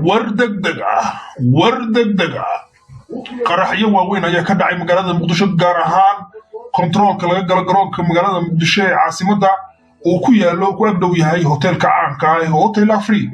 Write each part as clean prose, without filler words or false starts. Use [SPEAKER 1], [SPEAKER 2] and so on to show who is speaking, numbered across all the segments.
[SPEAKER 1] War degdeg ah, war degdeg ah! Qaraxyo waaweyn ayaa ka dhacay magaalada Muqdisho, gaar ahaan kontaroolka laga galo garoonka magaalada Muqdisho ee caasimadda uu ku yaalo, ku agdhow yahay hoteelka caanka ah ee Hotel Afrique.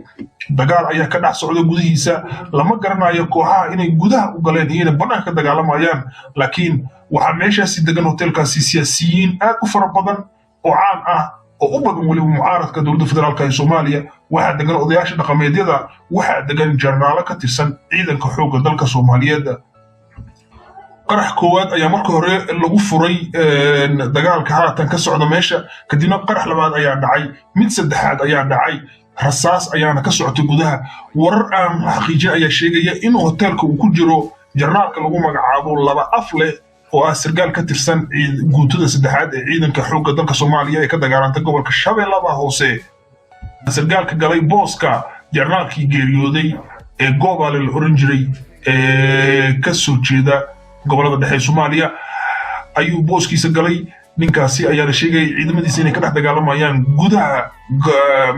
[SPEAKER 1] Dagaal ayaa ka dhex socda gudihiisa. Lama garanayo kooxaha inay gudaha u galeen iyo inay bannaanka ka dagaalamayaan, laakiin waxaa meeshaasi degan hoteelkaasi siyaasiyiin aad u fara badan oo caan ah, oo u badan weliba mucaaradka dowladda federaalka ee Soomaaliya. Waxaa degan odayaasha dhaqameedyada, waxaa degan jenaraalo ka tirsan ciidanka xoogga dalka Soomaaliyeed. Qarax koowaad ayaa marka hore lagu furay dagaalka haatan ka socda meesha, kadibna qarax labaad ayaa dhacay, mid saddexaad ayaa dhacay, rasaas ayaana ka socotay gudaha. Warar aan xaqiijin ayaa sheegaya in hoteelka uu ku jiro jenaraalka lagu magacaabo Laba Af Leh, oo ah sargaal ka tirsan guutada saddexaad ee ciidanka xoogga dalka Soomaaliya ee ka dagaalanta gobolka Shabeellada Hoose. Sargaalka galay booska jenaraalkii geeriyooday ee Goobaale la oran jiray ee ka soo jeeda gobolada dhexe ee Soomaaliya ayuu booskiisa galay. Ninkaasi ayaa la sheegayay ciidamadiisa inay ka dhex dagaalamayaan gudaha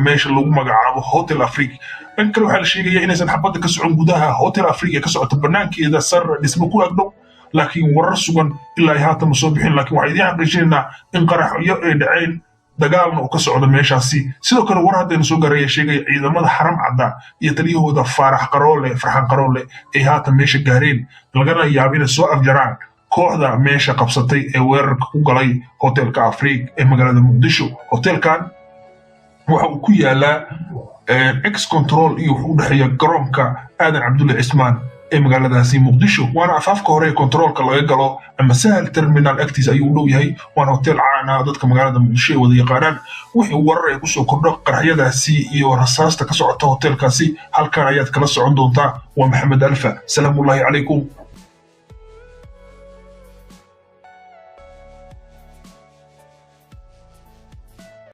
[SPEAKER 1] meesha lagu magacaabo Hotel Afrique. Dhanka kale, waxaa la sheegaya inaysan xabadda ka socon gudaha Hotel Afrique ee ka socota banaankeeda, sar dhismo ku agdhow, laakiin warar sugan ilaa ay haatan ma soo bixin. Laakiin waxaan idiin xaqiijinaynaa in qaraxyo ay dhaceen, dagaalna uu ka socdo meeshaasi. Sidoo kale, war haddaynu soo gaaraya sheegaya ciidamada Xaram Cadda iyo taliyahooda Faarax Qaroole, Farxan Qaroole, ay haatan meesha gaareen, lagana yaabo inay soo afjaraan kooxda meesha qabsatay ee weerarka ku galay hotelka Afrique ee magaalada Muqdisho. Hotelkan waxa uu ku yaalaa ex control iyo wuxuu u dhexeeya garoonka Aadan Cabdulle Cismaan ee magaaladaasi Muqdisho, waana afaafka hore ee kontaroolka laga galo ama Sahal Terminal agtiisa ayuu u dhow yahay. Waana hotel caan ah, dadka magaalada Muqdisho ay wada yaqaanaan. Wixii warar ay kusoo kordho qaraxyadaasi iyo rasaasta ka socota hotelkaasi, halkan ayaad kala socon doontaa. Waa Maxamed Alfa. Salaamullaahi calaykum.